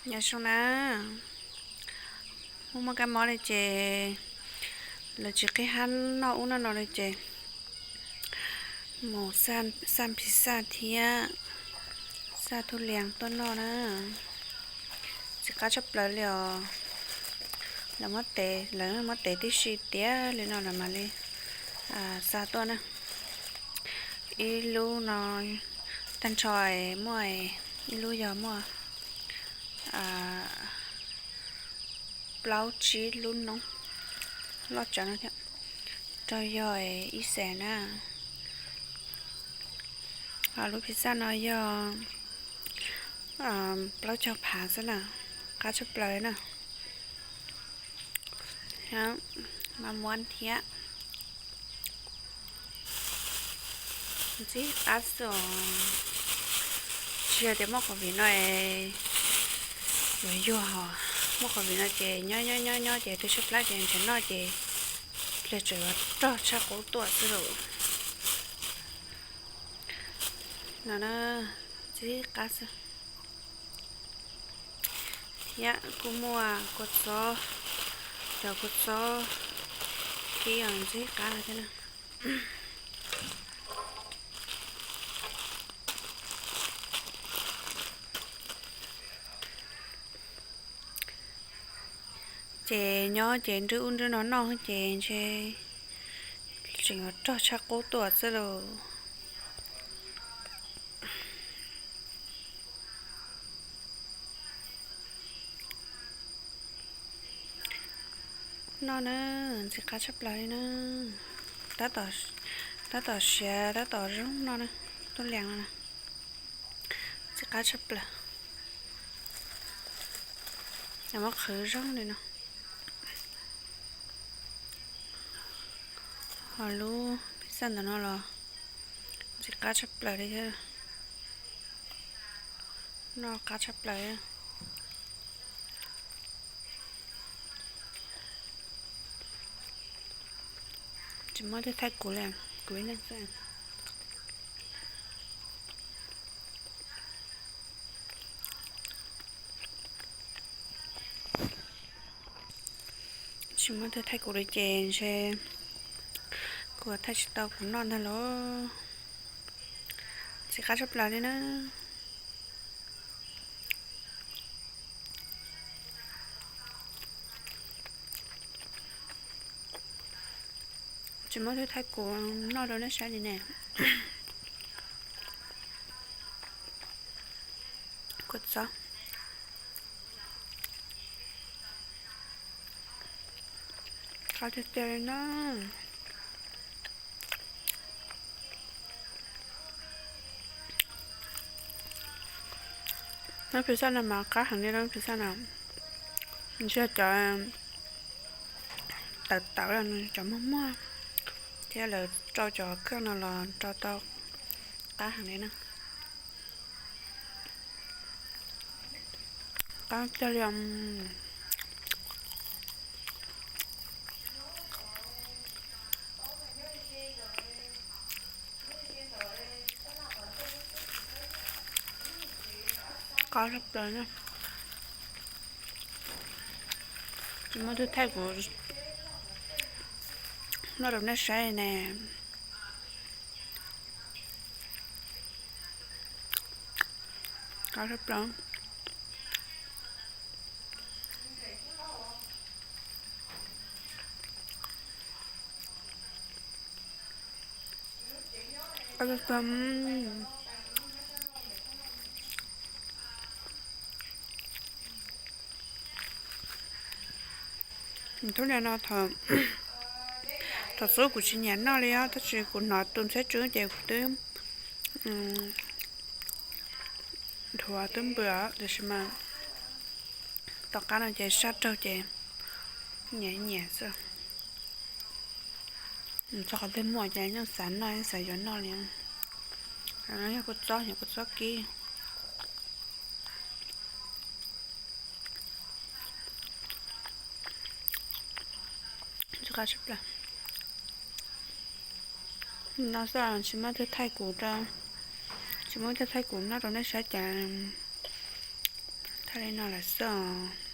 Nyob zoo na, muaj muaj kab mob li ces lawv tsis qhib hab noj ub noj no li ces mus xaj pis xaj thiab xaj thub lias tuaj noj na. Ntxim qab tshaj plaws li os. Lawv muab tev, lawv muab tev tib si tiav li no lawv mam li xa tuaj na. Ib lub no tag nrho muaj, ib lub yog muaj plaub tsib lub noob loj tsawv no thiab. Rau yog ib xees na. Ho lub pis xaj no yog plaub caug phav xwb na, qab tshaj plaws na. Mas muab thiab. Ntxim qab xwb os. Tsis yog tias muaj COVID no yuav yuag hos, muaj COVID no ces nyob nyob nyob nyob ces twb tshaib plab ces nrhiav noj ces pliag tseem yuav rog tshaj qub tuaj xwb lauj. No na, ntxim qab xwb. Thiab kuj muaj kua txob, cov kua txob kib os, ntxim qab thiab na. Ces nyob ces nrwb ub nrwb no noj ces ntshe tseem yuav rog tshaj qub tuaj xwb lauj. Noj na, ntxim qab tshaj plaws li na. Tab tom siav tab tom zoo no na, tub lias no na. Ntxim qab tshaj plaws. Muab qhwv zoo li no. Ho lub pis xaj ntawm no los ntxim qab tshaj plaws li thiab. Noj qab tshaj plaws. Tsis muaj twg thaij kuv li, kuv ib leeg xwb. Tsis muaj twg thaij kuv li ces ntshe kuv thaij tsis tau kuv noj ntag lauj. Ntxim qab tshaj plaws li na. Tsis muaj twg thaij kuv noj rau nej saib li ne. Kua txob qab tiag tiag li na. Lub pis xaj no mas qab heev li, lub pis xaj no ntshe cov tawv tawv, cov muag muag thiab lawv rau cov kheej no los rau tau qab heev li na. Qab tiag li. Qab tshaj plaws na. Tsis muaj twg thaij kuv noj rau nej saib ne. Qab tshaj plaws. Thub lias no, thaum xub kuv tsis nyiam noj li os, tab sis kuv hnov tus ntxhiab tsw ces kuv twb dhuav twb npws, tiam sis mas tom qab no ces sab raug ces nyiam nyiam xwb. Txog qhov twg muaj ces yeej xav noj xav yuav noj li. Yog kua txob, yog kua txob kib. No xwb, tsis muaj twg thaij kuv rau, tsis muaj twg thaij kuv noj rau nej saib cas. Thaj li no lawm xwb os.